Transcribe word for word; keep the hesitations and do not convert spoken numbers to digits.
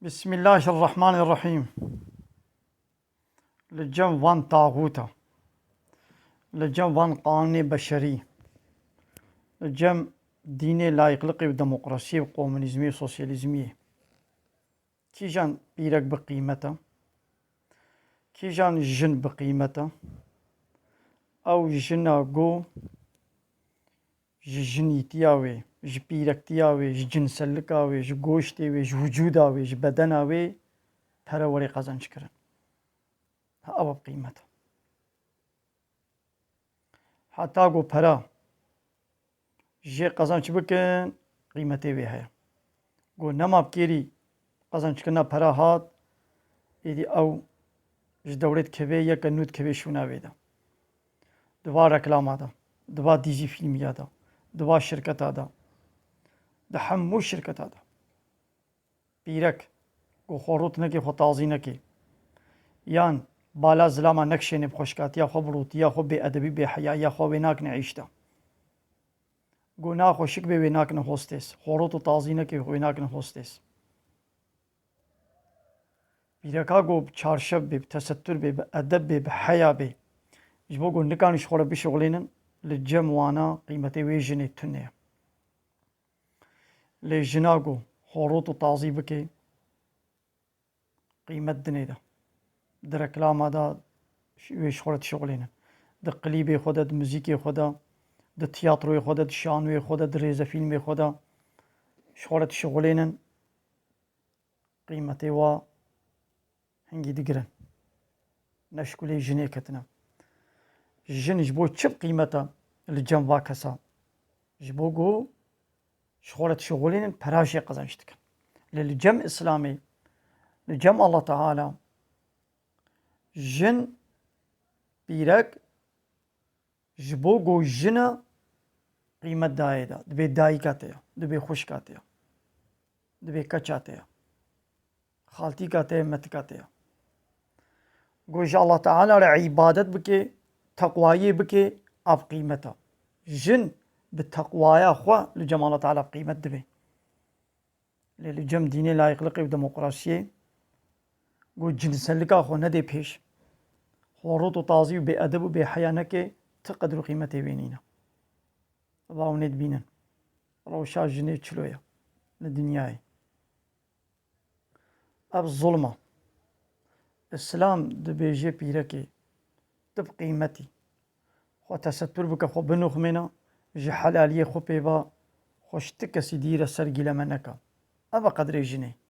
Bismillahirrahmanirrahîm. Li cem van taxûta, li cem van qanûnê beşerî, li cem dînê layîqliqê û demokrasiyê û komunîzmê û sosyalîzmiyê, kîjan pîrek bi qîmet e? Kîjan jin bi qîmet e? Ew jina ku ji jinîtiya wê, ji pîrektiya wê, ji cinsellika wê, ji goştê wê, ji wicûda wê, ji bedena wê pere werê qezenc kirin. Ha, ew bi qîmet e. Heta ku pere jê qezenc bikin, qîmetê wê heye. Ku nema bi kêrî qezenckirina pere hat, êdî ew ji dewrê dikeve, yeke nû dikeve şûna wê de. Di va reklama de, di va dîzî fîlmiya de, di va şirketa de, di hemû şirketa de. Pîrek, ku xwe rût neke, xwe tazî neke, yan bala zilama nekşêne bi xweşkatiya xwe, bi rûtiya xwe, bêedebî, bêheyayiya xwe wê nakine îşte. Ku naxweşik bê wê nakine hostês. Xwe rût û tazî neke wê nakine hostês. Pîreka ku bi çarşev bê, bi tesettur bê, bi edeb bê, bi heya bê, ji bo ku nikanî ji xwe re bişixulênin, li cem wana qîmetê wê jinê tune ye. Lê jina ku xwe rût û tazî bike, qîmet dinê de. Di reklama de wê ji xwe re dişixulênin. Di klîbê xwe de, di muzîkê xwe de, di tiyatroyê xwe de, di şanoyê xwe de, di rêzefîlmê xwe de ji xwe re dişixulênin. Qîmetê wa hingî digirin. Ne ji kulê jinê ketine. Jin ji bo çi bi qîmet e li cem va kesa? Ji bo ku ji xwe re dişixulênin, pera jê qezenc dikin. Lê li cem Îslamê, li cem Allah Teala, jin, pîrek, ji bo ku jina qîmet dayê de, dibê dayika te ye, dibê xwişka te ye, dibê keça te ye, xaltîka te ye, metika te ye. Ku ji Allah Teala re îbadet bike, teqwayê bike, ev qîmet e. Jin bi teqwaya xwe li cem Allah Teala bi qîmet dibe. Lê li cem dînê layîqliqê û demokrasiyê, ku cinsellika xwe nedê pêş, xwe rût û tazî û bêedeb û bêheya neke, ti qedr û qîmetê wê nîne. Va hûn ê dibînin. Rewşa jinê çilo ye li dinyayê. Ev zulm e. Îslam dibêje pîrekê, tu bi qîmet î. Xwe tesettur bike, xwe binûxmêne, ji helaliyê xwe pê ve, xwe ji ti kesî dî re ser gîleme neke. Ev e qedrê jinê.